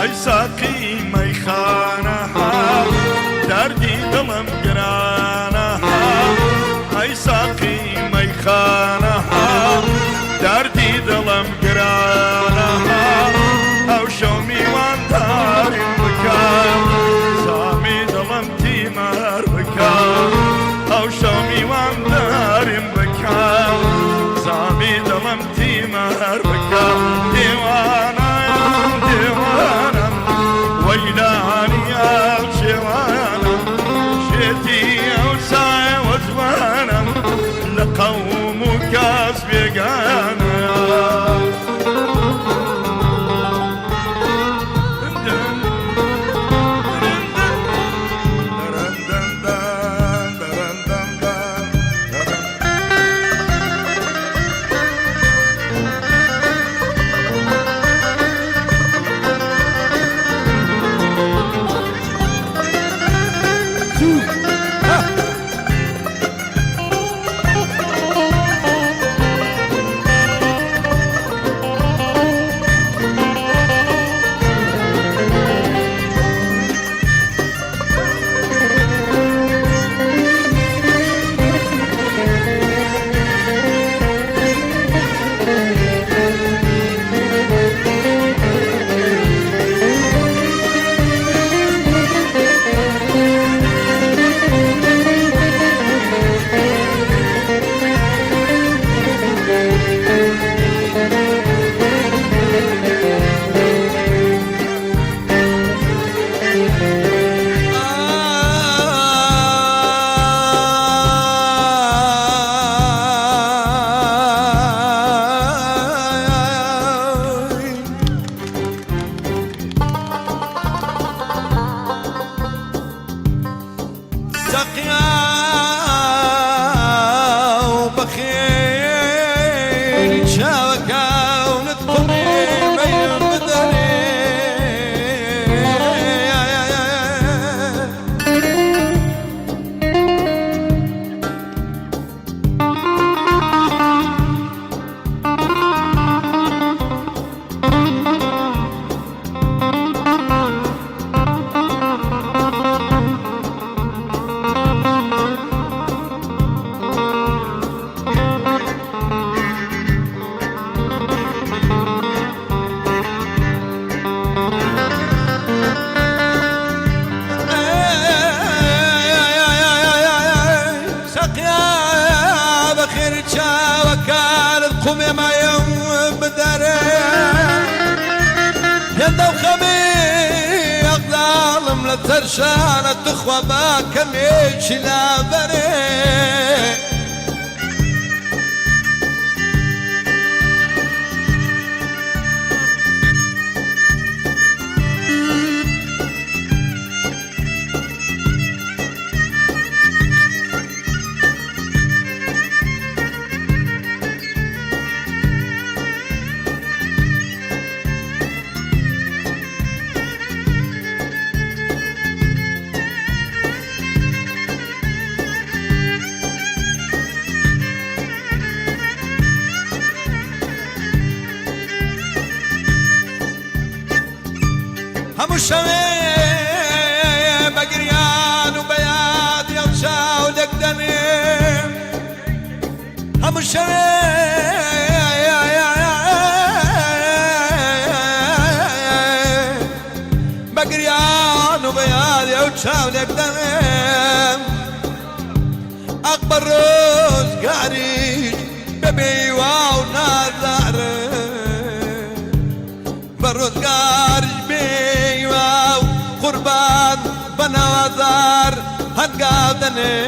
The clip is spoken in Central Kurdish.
ئەی ساقی مەیخانە دەردی دڵم گرانە، ئەی ساقی مەیخانە دەردی دڵم گرانە، ئەو شەو میوانداریم بکە، زامی دڵم تیمار بکە، ئەو شەو میوانداریم بکە، زامی دڵم تیمار بکە. دیوانم دیوانم وەیلانی ئەو شێوانم، شێتی ئەو سایە جوانم، لە قەوم و کەس بێگانە. سەقیا و بەخێری چاوەکەونت قوڕی مەیم بدەرێ. سەقیا بەخێر چاوەکانت قومێ مایم بدەرێ، هێندە و خەمی ئەقداڵم لە تەرشانە، تخوا با کەمێکی لابەرێ. هەموو شەوێ بەگریان و بەیاد ئەو چاو لێک دەنێ، هەموو شەوێ بەگریان و بەیاد ئەو چاو لێک دەنێ. ئەق بە ڕۆژگاریش بەبێ وا و نازارێ، بە ڕۆژگاریش بێ وا و قوربان بە ناوازار هەنگاو دەنێ.